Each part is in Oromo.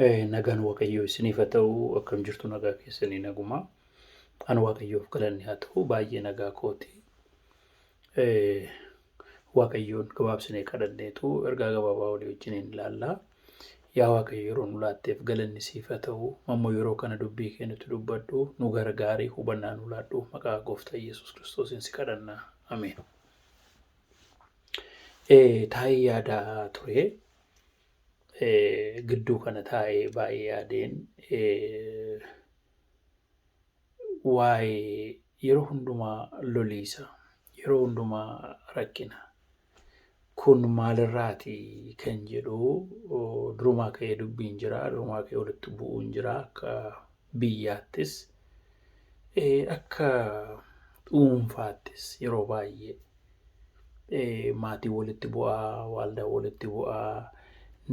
Nagaan Waaqayyoo isiniif haa ta'u. Akkam jirtu? Nagaa keessanii? Naguma. An Waaqayyoof galanni haa ta'u, baay'ee nagaa kooti. Waaqayyoon gabaabsinee kadhanneetu ergaa gabaabaa walii wajjiniin ilaalla. Yaa Waaqayyo, yeroo nu laatteef galanni siif haa ta'u. Ammoo yeroo kana dubbii kee nutti dubbadhu, nu gargaarii, hubannaa nu laadhu. Maqaa Gooftaa Yesuus Kiristoosiin si kadhanna. Ameen. Taa'ee yaadaa ture. Gidduu kana taa'ee baay'ee yaadeen waa'ee yeroo hundumaa loliisa, yeroo hundumaa rakkina. Kun maalirraati kan jedhu durumaa ka'ee dubbiin jira, durumaa ka'ee walitti bu'uun jira, akka biyyaattis akka dhuunfaattis yeroo baay'ee maatiin walitti bu'aa, waaldaa walitti bu'aa,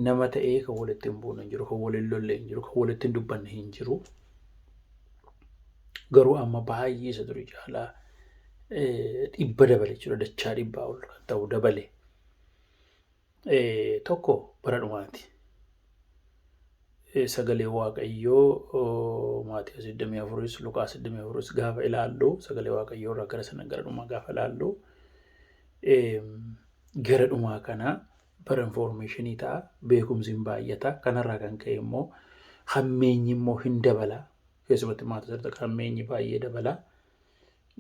nama ta'ee kan walitti hin buune hin jiru, kan waliin lolle hin jiru, kan walitti hin dubbanne hin jiru. Garuu amma baay'ee isa durii caalaa dhibba dabale jechuudha, dachaa dhibbaa ol kan ta'u dabale. Tokko bara dhumaati. Sagalee Waaqayyoo Maatiyus 24s Luqaas 24s gaafa ilaallu, sagalee Waaqayyoo irraa gara sana gara dhumaa gaafa ilaallu, gara dhumaa kana bara informationii ta'a, beekumsi hin baay'ata. Kanarraa kan ka'e immoo hammeenyi immoo hin dabala. Keessumatti Maatiyus irratti hammeenyi baay'ee dabala.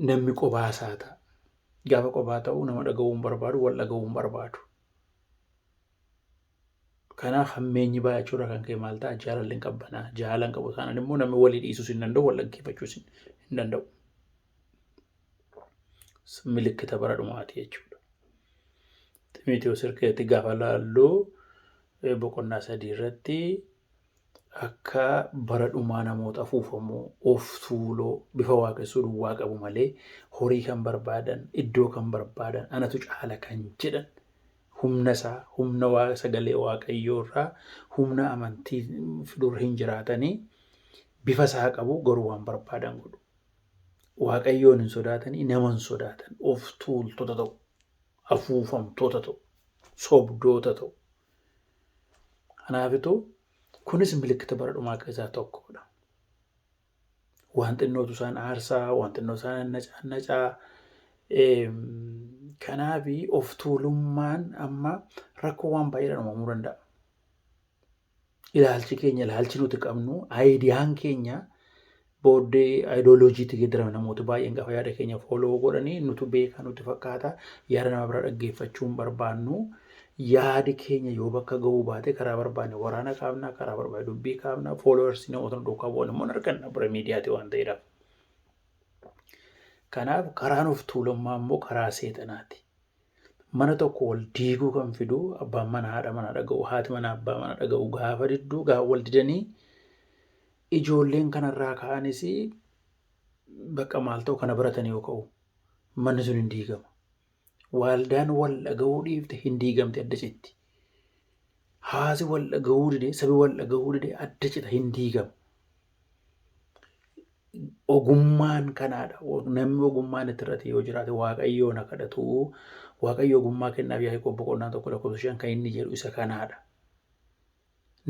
Namni qobaasaa ta'a. Gaafa qobaa ta'u nama dhaga'uu hin barbaadu, wal dhaga'uu hin barbaadu. Kanaaf hammeenyi baay'achuu irraa kan ka'e maal ta'a? Jaalalli hin qabbanaa. Jaalala hin qabu taanaan immoo namni walii dhiisuus hin danda'u, wal dhaggeeffachuus hin danda'u. Milikkita bara dhumaati jechuudha. Ximiteewos irratti gaafa laallu, boqonnaa 3 irratti akka bara dhumaa namoota afuufamoo, of tuuloo, bifa waaqessuu duwwaa qabu malee horii kan barbaadan, iddoo kan barbaadan, anatu caala kan jedhan, humna isaa, humna waa sagalee Waaqayyoo irraa, humna amantii fidurra hin jiraatanii, bifa isaa qabu garuu waan barbaadan godhu. Waaqayyoon hin sodaatanii, nama hin sodaatan, of tuultota ta'u, afuufamtoota ta'u, sobdoota ta'u. Kanaafituu kunis milikkita bara dhumaa keessaa tokkodha. Waan xinnootu isaan aarsaa, waan xinnoo isaan nacaa. Kanaaf of tuulummaan amma rakkoo waan baay'eedhaan uumamuu danda'a. Ilaalchi keenya, ilaalchi nuti qabnu, aayidiyaan keenya booddee ayidooloojiitti geeddarame. Namoota baay'een gaafa yaada keenya follow godhanii nutu beekaa nuti fakkaata, yaada nama bira dhaggeeffachuu hin barbaannu. Yaadi keenya yoo bakka ga'uu baate karaa barbaanne waraana kaafna, karaa barbaanne dubbii kaafna, followers namoota nu duukaa bu'an immoo hin arganna, bira miidiyaati waan ta'eedhaaf. Kanaaf karaan of tuulummaa immoo karaa seexanaati. Mana tokko wal diiguu kan fidu abbaan mana haadha mana dhaga'u, haati mana abbaa mana dhaga'u gaafa didduu, gaafa wal didanii, ijoolleen kanarraa ka'anis bakka maal ta'u kana baratanii yoo ka'u manni sun hin diigama. Waaldaan wal dhaga'uu dhiifte hin diigamte, adda citti. Hawaasi wal dhaga'uu dide, sabi wal dhaga'uu dide adda cita, hin diigama. Ogummaan kanaadha. Namni ogummaan itti irratti yoo jiraate Waaqayyoon haa kadhatu. Waaqayyo ogummaa kennaaf, Yaaqoob boqonnaa 1 lakkoofsa 5 kan inni jedhu isa kanaadha.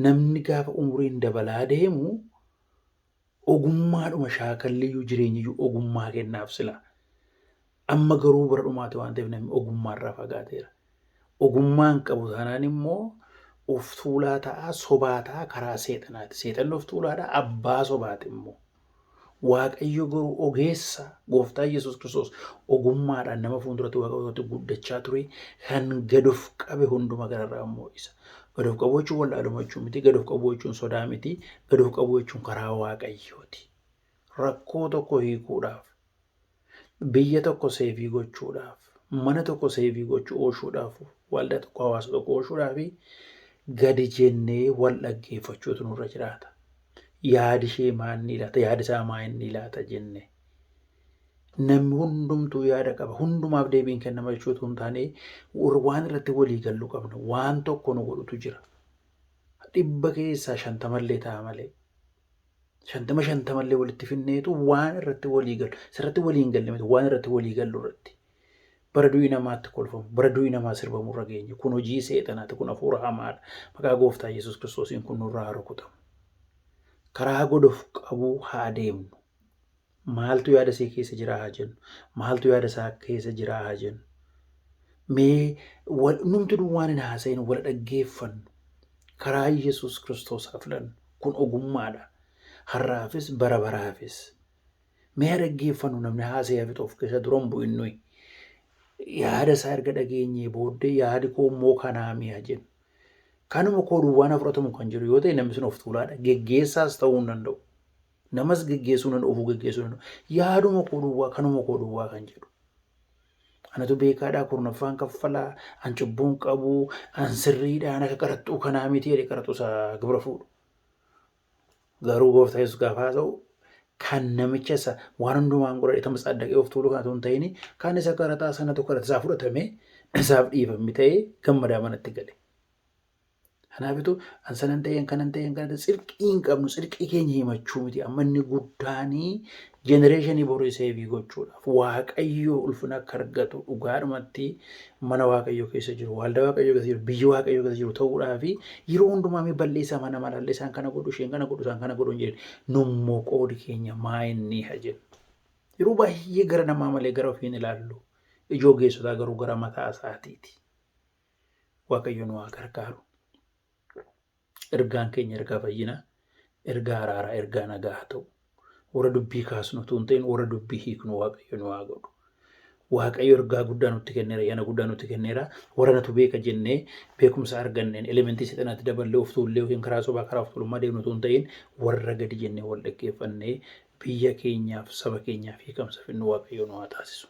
Namni gaafa umuriin dabalaa deemu ogummaadhuma shaakalliyyuu jireenyiyyuu ogummaa kennaaf sila. Amma garuu bara dhumaati waan ta'eef namni ogummaarraa fagaateera. Ogummaan qabu taanaan immoo of tuulaa ta'a, sobaa ta'a, karaa seexanaati. Seexanni of tuulaadha, abbaa sobaati immoo. Waaqayyo garuu ogeessa, Gooftaa Yesuus Kiristoos ogummaadhaan nama fuulduratti Waaqayyootti guddachaa ture, kan gad of qabe hunduma gararraa immoo isa. Gad of qabuu jechuun wallaaluma jechuun miti, gad of qabuu jechuun sodaa miti, gad of qabuu jechuun karaa Waaqayyooti. Rakkoo tokko hiikuudhaaf, biyya tokko save gochuudhaaf, mana tokko save gochuu oolchuudhaaf, waldaa tokko, hawaasa tokko oolchuudhaaf gadi jennee wal dhaggeeffachuutu nurra jiraata. Yaadi ishee maal ni laata, yaadi isaa maal ni laata jenne. Namni hundumtuu yaada qaba. Hundumaaf deebiin kennama jechuutu hin taane, waan irratti walii gallu qabna. Waan tokko nu godhutu jira. 100 keessaa 50llee ta'a malee. 50 50llee walitti finneetu waan irratti walii galu. Sirratti walii hin galle miti, waan irratti walii gallu irratti. Bara du'i namaatti kolfamu, bara du'i namaa sirbamu irra geenye. Kun hojii seexanaati, kun hafuura hamaadha. Maqaa Gooftaa Yesuus Kiristoosiin kun nurraa haa rukutamu. Karaa godhuuf qabuu haa deemnu. Maaltu yaada isee keessa jira haa jennu. Maaltu yaada isaa keessa jira haa jennu. Mee numti duwwaan hin haasa'in, wal dhaggeeffannu. Karaa Yesuus Kiristoos haa filannu. Kun ogummaadha. Har'aafis bara baraafis. Mee haa dhaggeeffannu, namni haasa'ee hafe of keessa dura hin bu'in nuyi. Yaada isaa erga dhageenyee booddee yaadi koo immoo kanaa mi'a jennu. Kanuma koo duwwaan haa fudhatamu kan jedhu yoo ta'e, namni sun of tuulaadha. Geggeessaas ta'uu hin danda'u. Namas geggeessuu hin danda'u, ofuu geggeessuu hin danda'u. Yaaduma koo duwwaa, kanuma koo duwwaa kan jedhu. Anatu beekaadhaa, kurnaffaan kaffalaa, an cubbuun qabu, an sirriidhaan akka qaraxxuu kanaa miti jedhe, qaraxxuu isaa gibira fuudhu. Garuu gooftaa Yesuus gaafa haasa'u, kan namicha isa waan hundumaan godhadhe tama tsaddaqee of tuulu kana otoo hin ta'in, kan isa qaraxaa sanatu qaraxa isaa fudhatame, isaaf dhiifamni ta'ee gammadaa manatti gale. Kanaafitu an sanan ta'e, an kanan ta'e, an kanan ta'e, tsirqii hin qabnu, tsirqii keenya himachuu miti. Amma inni guddaanii generation borii save gochuudhaaf, Waaqayyo ulfina akka argatu, dhugaadhumatti mana Waaqayyoo keessa jiru, waldaa Waaqayyoo keessa jiru, biyya Waaqayyoo keessa jiru ta'uudhaaf, yeroo hundumaa mee balleessaa mana malaallee isaan kana godhu, isheen kana godhu, isaan kana godhu hin jedhin. Nummoo qoodi keenya maa inni haa jennu. Yeroo baay'ee gara namaa malee gara ofiin ilaallu. Ijoo geessotaa garuu gara mataa isaatiiti. Waaqayyo nu haa gargaaru. Ergaan keenya ergaa fayyinaa, ergaa araaraa, ergaa nagaa haa ta'u. Warra dubbii kaasnu utuu hin ta'in, warra dubbii hiiknu Waaqayyo nu haa godhu. Waaqayyo ergaa guddaa nutti kenneera, yana guddaa nutti kenneera. Warra natu beeka jennee beekumsa arganneen element seexanaatti daballee of tuullee yookiin karaa sobaa, karaa of tuulummaa deemnu utuu hin ta'in, warra gadi jennee wal dhaggeeffannee biyya keenyaaf, saba keenyaaf hiikamsa finnu Waaqayyo nu haa taasisu.